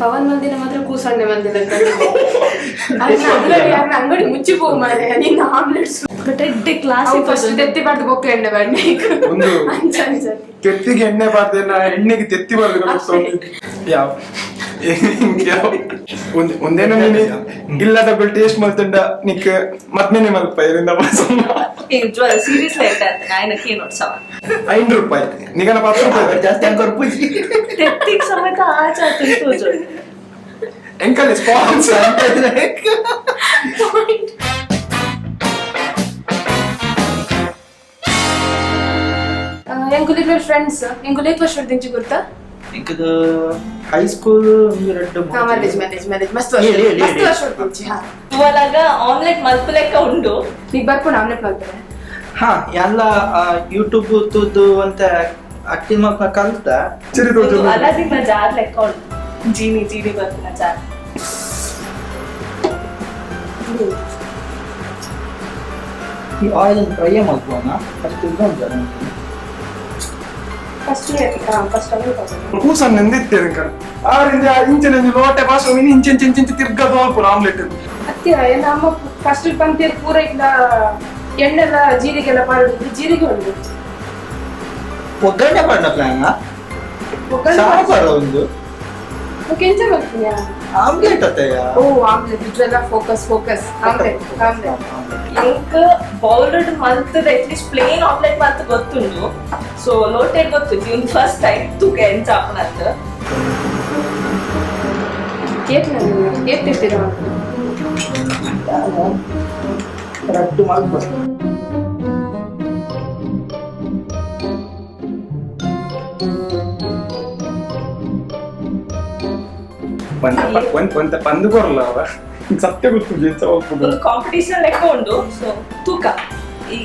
ಪವನ್ ಮಂದಿನ ಮಾತ್ರ ಕೂಸಣ್ಣೆ ಮಂದಿನ. ಅಂಗಡಿ ಅಂಗಡಿ ಮುಚ್ಚಿ ಹೋಗ್ ಮಾರ್ರೆ ನಿನ್ನ ಆಮ್ಲೆಟ್ಸ್. ಬಟ್ ಎಡ್ಡೆ ಕ್ಲಾಸಿಕ್. ಫಸ್ಟ್ ತೆತ್ತಿ ಬಾರ್ದು ಬೊಕ್ಕ ಎಣ್ಣೆ ಬಣ್ಣೆ. ಒಂದು ಅಂಚ ಅಂಚ. ತೆತ್ತಿಗೆ ಎಣ್ಣೆ ಬಾರ್ದೇನ, ಎಣ್ಣೆಗೆ ತೆತ್ತಿ ಬಾರ್ದು. ಯಾವ ಯಾವ ಒಂದ್ ಒಂದೇನೋ ನೀನು ಇಲ್ಲದ ಟೇಸ್ಟ್ ಮಲ್ತಂಡ ನಿಕ್ ಮತ್ಮೇನೆ ಮಲ್ಪ ಇದರಿಂದ. ಸೀರಿಯಸ್ಲಿ ಹೇಳ್ತಾ ಇರ್ತೇನೆ ఆయన ನೋಡ್ಸವ. 5 ರೂಪಾಯಿ ನಿಗನ 10 ರೂಪಾಯಿ. ಜಾಸ್ತಿ ಅಂಕೋರ್ ಪೂಜಿ. ತೆತ್ತಿಗೆ ಸಮೇತ ಆಚೆ ತೋಜು. ಎಂಕಲ್ ಸ್ಪಾನ್ಸರ್. ಎಂಕುಲು ಫ್ರೆಂಡ್ಸ್, ಎಂಕುಲು ಏತ್ ವರ್ಷ ದಿಂಚಿ ಗೊತ್ತಾ? ಇಂಕದು ಹೈ ಸ್ಕೂಲ್ ಒಂದು ಎರಡು. ಹಾ, ಮ್ಯಾರೇಜ್ ಮ್ಯಾರೇಜ್ ಮ್ಯಾರೇಜ್ ಮಸ್ತ್ ವರ್ಷ. ಹೇಳಿ, ಹೇಳಿ, ಮಸ್ತ್ ಹೇಳಿ. ವರ್ಷ ದಿಂಚಿ, ಹಾ. ಇವಾಗ ಆಮ್ಲೆಟ್ ಮಲ್ಪು ಲೆಕ್ಕ ಉಂಡು. ನೀಗ್ ಬರ್ಪುಂಡು ಆಮ್ಲೆಟ್ ಮಲ್ಪರೆ? ಹಾ, ಎಲ್ಲ ಯೂಟ್ಯೂಬ್ ತೂದು ಅಂತ ಅಟ್ಟಿ ಮಲ್ಪನ ಕಲ್ತ. ಚಿರಿ ತೋಜು. ಅಲಾದಿನ ಜಾರ್ ಲೆಕ್ಕ ಉಂಟು, ಜೀನಿ ಜೀನಿ ಬರ್ಪಿನ ಜಾರ್. ಈ ಆಯಿಲ್ ಫ್ರೈ ಮಲ್ಪುವನ ಫಸ್ಟ್ ಇದು. First first omelette. ಕೂಸನ್ ನೆಂದಿತ್ತೇನೆ ಅಂಕಲ್ ಆರಿಂದ ಇಂಚಿನ ಒಂಜಿ ಲೋಟೆ ಪಾಸ ಮಿನಿ ಇಂಚೆ ಇಂಚೆ ಇಂಚೆ ತಿರ್ಗ ತೋಲ್ಪುನ ಆಮ್ಲೆಟ್. ಅತ್ಯ ನಮ್ಮ ಫಸ್ಟ್ ಪಂತಿಯರ್ ಪೂರ ಇట్లా ಎಣ್ಣೆಲ್ಲ ಜೀರಿಗೆಲ್ಲ ಪಾಡುದು, ಜೀರಿಗೆ ಉಂಟು. ಒಗ್ಗರಣೆ ಪಡ್ನ ಪ್ಲಾನ್? ಒಗ್ಗರಣೆ. ಸಾಂಬಾರ ಒಂದು. ಎಂಚ ಮಲ್ಪುನಿಯಾ? ಆಮ್ಲೆಟ್ ಅತ್ತಯ್ಯ. ಓ, ಆಮ್ಲೆಟ್ ಇದ್ರೆಲ್ಲ ಫೋಕಸ್ ಫೋಕಸ್, ಆಮ್ಲೆಟ್ ಆಮ್ಲೆಟ್. ಎಂಕ್ ಬೌಲ್ಡ್ ಮಲ್ತದ ಅಟ್ಲೀಸ್ಟ್ ಪ್ಲೇನ್ ಆಮ್ಲೆಟ್ ಮಲ್ತ್ ಗೊತ್ತುಂಡು. ಸೊ ಲೋಟೆಡ್ ಗೊತ್ತು, ಒಂದು ಫಸ್ಟ್ ಟೈಮ್ ತೂಕ ಎಂಚ ಆಪುನಂತ. ಏತ್ ನಾನು ಏತ್ ತಿರ್ತೀರ? ರಡ್ಡು ಮಲ್ಪ. ಒಂದ್ ಒಂದ್ ಒಂತ ಪಂದು ಕೊರಲ್ಲ ಅವ ಸತ್ಯ ಗೊತ್ತು ಎಂಚ ಮಲ್ಪುದು. ಒಂದು ಕಾಂಪಿಟೇಷನ್ ಲೆಕ್ಕ ಉಂಡು, ಸೊ ತೂಕ ಈ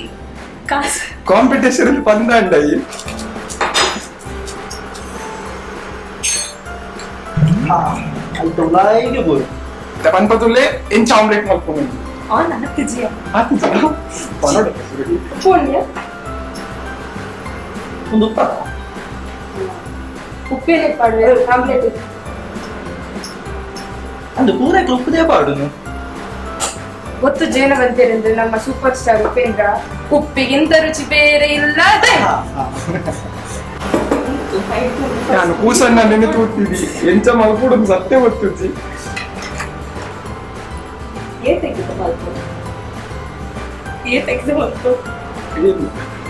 ಕಾಸು. ಕಾಂಪಿಟೇಷನ್ ಅಲ್ಲಿ ಪಂದಾಂಡ ಈ. ಹಾ, ಅಲ್ಲಿ ತೊಲಾಯಿಗೆ ಬೋರು. ಪನ್ಪತುಲ್ಲೇ ಎಂಚ ಆಮ್ಲೆಟ್ ಮಲ್ಪುನು. ಆನ್ ಆತಿಜಿಯ. ಆತಿಜ ಪನೋಡ. ಉಪ್ಪು ಉಂಡ್ಯಾ? ಒಂದು ಉಪ್ಪ. ಉಪ್ಪೇನೆ ಪಾಡುವೆ ಆಮ್ಲೆಟ್. ಅಂದು ಪೂರಕ್ಕೆ ಉಪ್ಪುದೇ ಪಾಡುನು. ಗೊತ್ತು ಜೇನ ಬಂತೀರಂದ್ರೆ ನಮ್ಮ ಸೂಪರ್ ಸ್ಟಾರ್ ಉಪೇಂದ್ರ, ಉಪ್ಪಿಗಿಂತ ರುಚಿ ಬೇರೆ ಇಲ್ಲ. ಹಾ ಹಾ. ನಾನು ಕೂಸಣ್ಣ ನೆನೆ ತೂತಿದ್ದಿ ಎಂಚ ಮಲ್ಪುಡು ಸತ್ಯ ಗೊತ್ತುಜ್ಜಿ. ಏ ತೆಗೆದು ಮಲ್ಪು, ಏ ತೆಗೆದು ಮಲ್ಪು.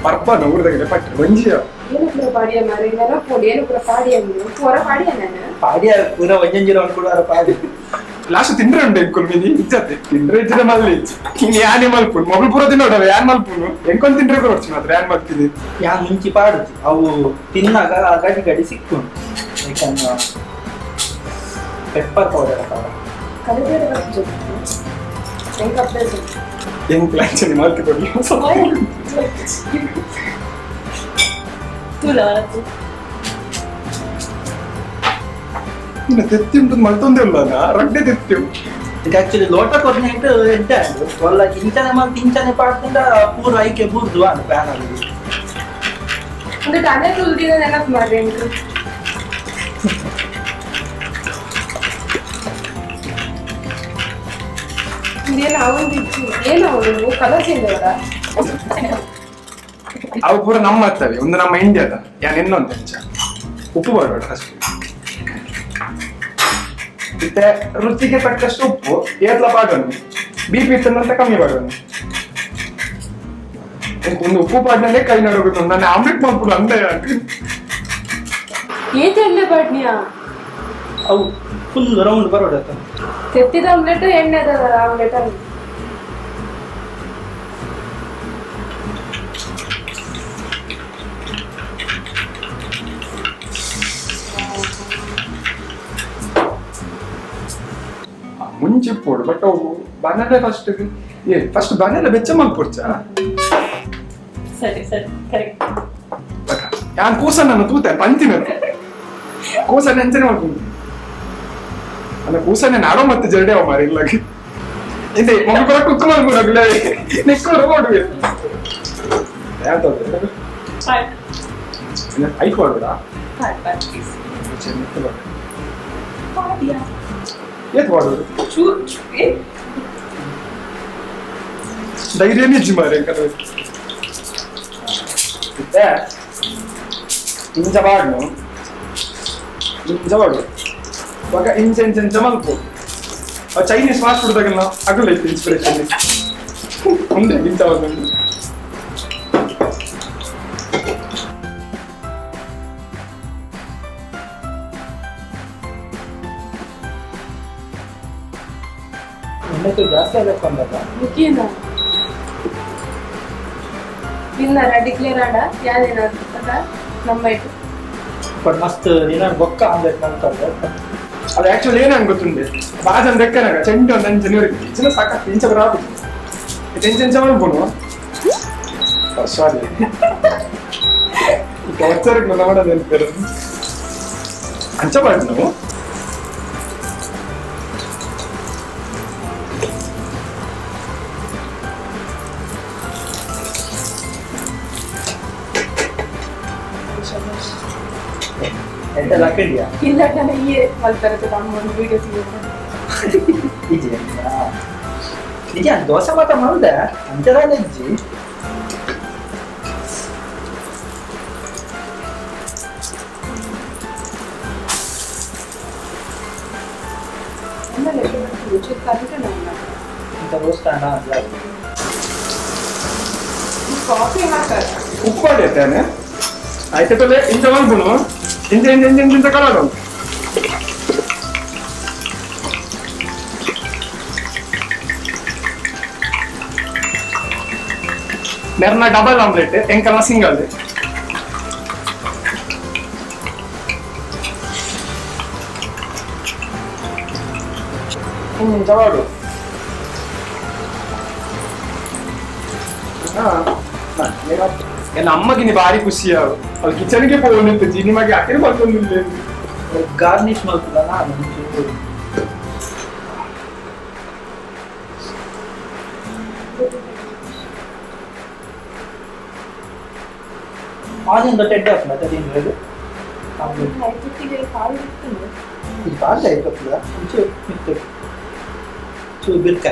ಪರ್ಪನ ಊರ್ದಾಗಡೆ ಪಟ್ಟ ಒಂಜಿಯ. ಏನು ಪೂರ ಪಾಡಿಯ ಮಾರೆ, ನೆನಪು ಏನು ಪೂರ ಪಾಡಿಯ ಪೂರ ಪಾಡಿಯ ನಾನು. ಪಾಡಿಯ ಪೂರ ಒಂಜೊಂಜಿ ರೌಂಡ್ ಕೂಡ ಪಾಡಿ. ಲಾಸ್ಟ್ ತಿಂದ್ರೆ ಉಂಟು ಎಂಕುಲ್ ಮಿನಿ ಇಜ್ಜತೆ ತಿಂದ್ರೆ ಇಜ್ಜಿದ ಮಲ್ಲಿ ಇಜ್ಜಿ ಇನ್ನು ಯಾನೆ ಮಲ್ಪುನು ಮೊಬೈಲ್ ಪೂರ ತಿನ್ನೋಡವ ಯಾನ್ ಮಲ್ಪುನು ಎಂಕೊಂದು ತಿಂದ್ರೆ ಕೊಡ್ಚು ಮಾತ್ರ ಯಾನ್ ಮಲ್ತಿನಿ. ಯಾ ಮುಂಚಿ ಪಾಡುದು ಅವು ತಿನ್ನಾಗ ಆ ಗಡಿ ಗಡಿ ಸಿಕ್ಕುಂಟು ಯಾಕಂದ್ರೆ ಪೆಪ್ಪರ್ ಪೌಡರ್ ಅಪ್ಪ. ಕಲಿಬೇಡ ಜೊತೆ ಹೆಂಗ್ ಅಭ್ಯಾಸ. ಎಂಕ್ ಲಾಂಚನಿ ಮಲ್ತಿ ಕೊಡ್ಲಿ. ತೂಲ ಮಲ್ಪು. ಇನ್ನು ತೆತ್ತಿ ಉಂಟು ಮಲ್ತೊಂದೇ ಇಲ್ಲ ರಡ್ಡೆ ತೆತ್ತಿ ಉಂಟು. ಇದು ಆಕ್ಚುಲಿ ಲೋಟ ಕೊರ್ನೆಟ್ ಎಡ್ಡೆ ಆಂಡು ಒಲ್ಲ ಇಂಚನೆ ಮಲ್ತ್ ಇಂಚನೆ ಪಾಡ್ತಿಂದ ಪೂರ ಐಕೆ ಬೂರ್ದು ಅಂಡ್ ಪ್ಯಾನ್ ಅಲ್ಲಿ. ಒಂದು ಅದೇ ತುಲ್ದಿನ ನೆನಪು ಮಾಡ್ರಿ ಎಂಕ್. ಇದೇನು ಅವೊಂದು ಏನು ಅವನು ಕಲರ್ ಚೇಂಜ್ ಅವರ. ಅವು ಪೂರ ನಮ್ಮ ಹತ್ತವೆ ಒಂದು ನಮ್ಮ ಇಂಡಿಯಾದ ಯಾನ್ ಇನ್ನೊಂದು ಎಂಚ ಉಪ್ಪು ಬಾಡೋಣ ಫಸ್ಟ್. ಮತ್ತೆ ರುಚಿಗೆ ತಕ್ಕಷ್ಟು ಉಪ್ಪು ಏತ್ಲ ಪಾಡೋಣ, ಬಿ ಪಿ ಇತ್ತಂತ ಕಮ್ಮಿ ಪಾಡೋಣ. ಒಂದು ಉಪ್ಪು ಪಾಡ್ನಲ್ಲೇ ಕೈ ನಡುಗುತ್ತೆ. ನಾನು ಆಮ್ಲೆಟ್ ಮಾಡ್ಬಿಡು ಅಂದೆ. ಏತ್ ಎಣ್ಣೆ ಬಾಡ್ನಿಯಾ? ಅವು ಫುಲ್ ರೌಂಡ್ ಬರೋಡತ್ತ. ತೆತ್ತಿದ ಆಮ್ಲೆಟ್ ಎಣ್ಣೆದ ಆಮ್ಲೆಟ್ ಅಲ್ಲ. ಮುಂಚೆ ಪೋಡು ಬಟ್ ಅವು ಬನಲೆ ಫಸ್ಟ್ ಏ ಫಸ್ಟ್ ಬನಲೆ ಬೆಚ್ಚ ಮಲ್ಪೊಡ್ಚ. ಸರಿ ಸರಿ, ಕರೆಕ್ಟ್. ಯಾನ್ ಕೂಸಣ್ಣನ್ನು ತೂತೆ ಪಂಚಿನ ಕೂಸಣ್ಣ ಎಂಚನೆ ಮಲ್ಪುಂಡು ಅಲ್ಲ ಕೂಸಣ್ಣ ನಾಡೋ ಮತ್ತೆ ಜರಡೆ ಅವ ಮಾರಿ ಇಲ್ಲ ಇಂದೆ ಮಗು ಬರ ಕುಕ್ಕು ಮಲ್ಪುನಗ್ಲೆ ನೆಕ್ಕೋರು ಕೊಡುವೆ ಐಕ್ ಮಾಡ್ಬೇಡ. ಪಾಡ್ ಪಾಡ್ ಪ್ಲೀಸ್. ಪಾಡಿಯಾ? ಏತ್ ಮಾಡೋದು? ಚೂರ್ ಏ. ಧೈರ್ಯ ನಿಜ ಮಾರೆ ಇತ್ತೆ ಇಂಚ ಪಾಡ್ನು, ಇಂಚ ಪಾಡು ಬೊಕ ಇಂಚ ಇಂಚ ಇಂಚ ಮಲ್ಪು. ಅವು ಚೈನೀಸ್ ಫಾಸ್ಟ್ ಫುಡ್ ತಗಲ್ಲ ಅಗುಲ ಇತ್ತು ಇನ್ಸ್ಪಿರೇಷನ್ ಉಂಡೆ ಇಂಚ ಒಂದು. ಎಣ್ಣೆ ಜಾಸ್ತಿ ಆಗಕ್ಕೆ ಬಂದಾಗ. ಮುಖಿನ ವಿನ್ನರ ಡಿಕ್ಲೇರ್ ಆಡ ಯಾರೇನ ಅಂತ ನಮ್ಮ ಇಟ್ಟು. ಬಟ್ ಮಸ್ತ್ ದಿನ ಬೊಕ್ಕ ಆಮ್ಲೆಟ್ ಮಾಡ್ತಾರೆ. ಅದು ಆಕ್ಚುಲಿ ಏನ್ ಗೊತ್ತುಂಡೆ, ಬಾಜನ್ ರೆಕ್ಕನಾಗ ಚೆಂಡು ಒಂದು ಅಂಚ ನೀರು ಇಂಚಿನ ಸಾಕತ್ತು ಇಂಚ ಬರಾಬು ಇಂಚ ಇಂಚ ಮಲ್ಪುನು. ಸಾರಿ, ಟಾರ್ಚರ್ ನಮ್ಮ ನೆನಪಿರು ಅಂಚ ಮಾಡಿ ನಾವು. ಎಂತ ಲಕ್ಕಂಡಿಯಾ? ಇಲ್ಲ, ನಾನು ಈ ಮಲ್ತಾರೆ ನಮ್ಮ ಒಂದು ವಿಡಿಯೋ ತೆಗೆದು. ಇಜ್ಜಿ ನಿಜ ದೋಸೆ ಮಾತ್ರ ಮಾಡ್ದೆ ಅಂಚದಾದ ಇಜ್ಜಿ. ಆಮೇಲೆ ರುಚಿ ಕಲಿತೆ ನಾನು. ಇಂಥ ರೋಸ್ಟ್ ಅಣ್ಣ ಅಲ್ಲ. ಕಾಫಿ ಹಾಕಲ್ಲ. ಉಪ್ಪು ಮಾಡಿ ತಾನೆ ಆಯ್ತು. ಇಂಚ ಮಲ್ಪುನು, ಇಂಚ ಇಂಚ ಇಂಚ ಇಂಚ ಇಂಚ ಕಲಡು. ಮೆರ್ನ ಡಬಲ್ ಆಮ್ಲೆಟ್, ಎಂಕಲ್ನ ಸಿಂಗಲ್. ಇಂಚ ಮಾಡು. ಎಲ್ಲ ಅಮ್ಮಗಿನಿ ಭಾರಿ ಖುಷಿ. ಅವ್ಳು ಕಿಚನ್ಗೆ ಪೋವೊಂದಿತ್ತು ನಿಮಗೆ ಅಕ್ಕರೆ ಬರ್ಕೊಂಡಿಲ್ಲ. ಗಾರ್ನಿಷ್ ಮಾಡ್ತದ ನಾನು ಒಂಚೂರು. ಆನಿಯನ್ ದೊಡ್ಡ ಎಡ್ಡೆ ಹಾಕಲ್ಲ ಅದೇನು ಇದು ಆಮ್ಲೆಟ್. ತುಟ್ಟಿಗೆ ಕಾಲು ಇರ್ತದೆ. ಇದು ಬಾರ್ಲೆ ಆಯ್ತಲ್ಲ, ಒಂಚೂರು ಮಿತ್ತು ಚೂರು ಬಿರ್ಕ.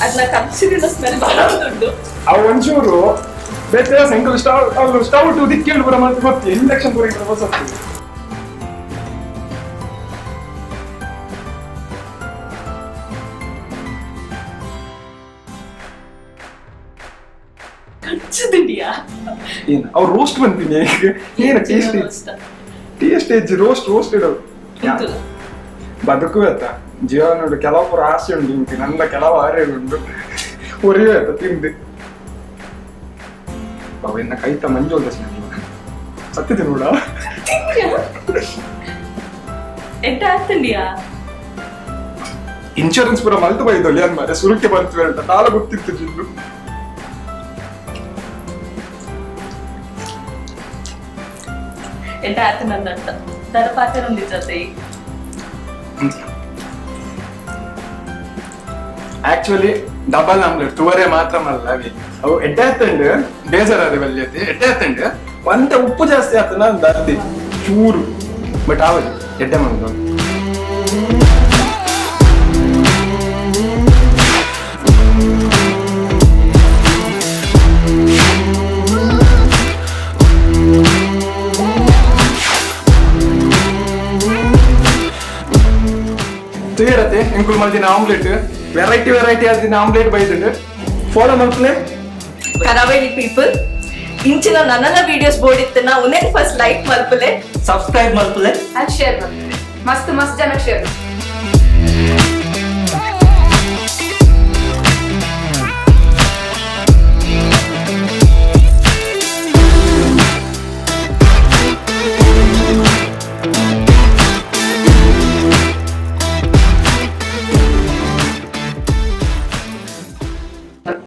ಅದನ್ನ ಕಚ್ಚಿದ ಸ್ಮೆಲ್ ಬರೋದುಂಟು. ಅವು ಒಂಚೂರು ಬೇತೆ ಸೆಂಕಲ್ ಸ್ಟವ್ ಅವ್ರು ಸ್ಟವ್ ಟು ದಿಕ್ಕೇಳು ಬರ ಮತ್ತೆ ಗೊತ್ತಿ ಇಂಡಕ್ಷನ್ ಪೂರ ಬಸತ್ತಿ. ಕಚ್ಚುದಿಂಡಿಯಾ? ಏನು ಅವ್ರು ರೋಸ್ಟ್ ಬಂತೀನಿ ಏನು ಟೇಸ್ಟ್ ಟೇಸ್ಟ್ ಹೆಜ್ಜಿ ರೋಸ್ಟ್ ರೋಸ್ಟ್ ಇಡೋದು ಬದುಕು ಆತ ಜೀವ ನೋಡು. ಕೆಲವು ಪೂರ ಆಸೆ ಉಂಟು ಇಂತಿ ನನ್ನ ಕೆಲವು ಆರೆ ಉಂಟು ಒರಿಯೋ ಆಯ್ತಾ ತಿಂದು ಬಾಬಾ ಎನ್ನ ಕೈತ ಮಂಜು ಉಂಟು ಸತ್ತಿದೆ ನೋಡ. ಎಂತ ಆಗ್ತಂಡಿಯಾ? ಇನ್ಶೂರೆನ್ಸ್ ಪೂರ ಮಲ್ತು ಬೈದೊಲ್ಲಿ ಅನ್ ಮಾರೆ ಸುರುಕ್ಕೆ ಬಂತು ಅಂತ ತಾಳ ಗೊತ್ತಿತ್ತು ಜಿಲ್ಲು. ಎಂತ ಆತ ನಂದಂತ ದರ ಪಾತ್ರ ಒಂದಿತ್ತತೆ. ಆಕ್ಚುಲಿ ಡಬಲ್ ಆಮ್ಲೆಟ್ ತುವರೆ ಮಾತ್ರ ಮಲ್ಲ ಅವಿ ಅವು ಎಡ್ಡೆ ಆತಂಡ್ ಬೇಜಾರಾದ ಬಲ್ಯತಿ ಎಡ್ಡೆ ಆತಂಡ್ ಒಂತೆ ಉಪ್ಪು ಜಾಸ್ತಿ ಆತನ ಅರ್ಧಿ ಚೂರು ಬಟ್ ಆವದು ಎಡ್ಡೆ ಮಾಡೋದು. ತುಯರತೆ ಎಂಕುಲ್ ಮಲ್ದಿನ ಆಮ್ಲೆಟ್ ವೆರೈಟಿ ವೆರೈಟಿ ಆದಿನ ಆಮ್ಲೆಟ್ ಬೈದುಂಡು ಫಾಲೋ ಮಲ್ಪಲೆ. ಕರಾವಳಿ ಪೀಪಲ್, ಇಂಚಿನ ನನ್ನನ್ನ ವಿಡಿಯೋಸ್ ಬೋರ್ಡ್ ಇತ್ತನ ಉನ್ನೇನ್ ಫಸ್ಟ್ ಲೈಕ್ ಮಲ್ಪಲೆ, ಸಬ್ಸ್ಕ್ರೈಬ್ ಮಲ್ಪಲೆ ಅಂಡ್ ಶೇರ್ ಮಾಡ್ತಾರೆ ಮಸ್ತ್ ಮಸ್ತ್ ಜನಕ್ಕೆ ಶೇರ್.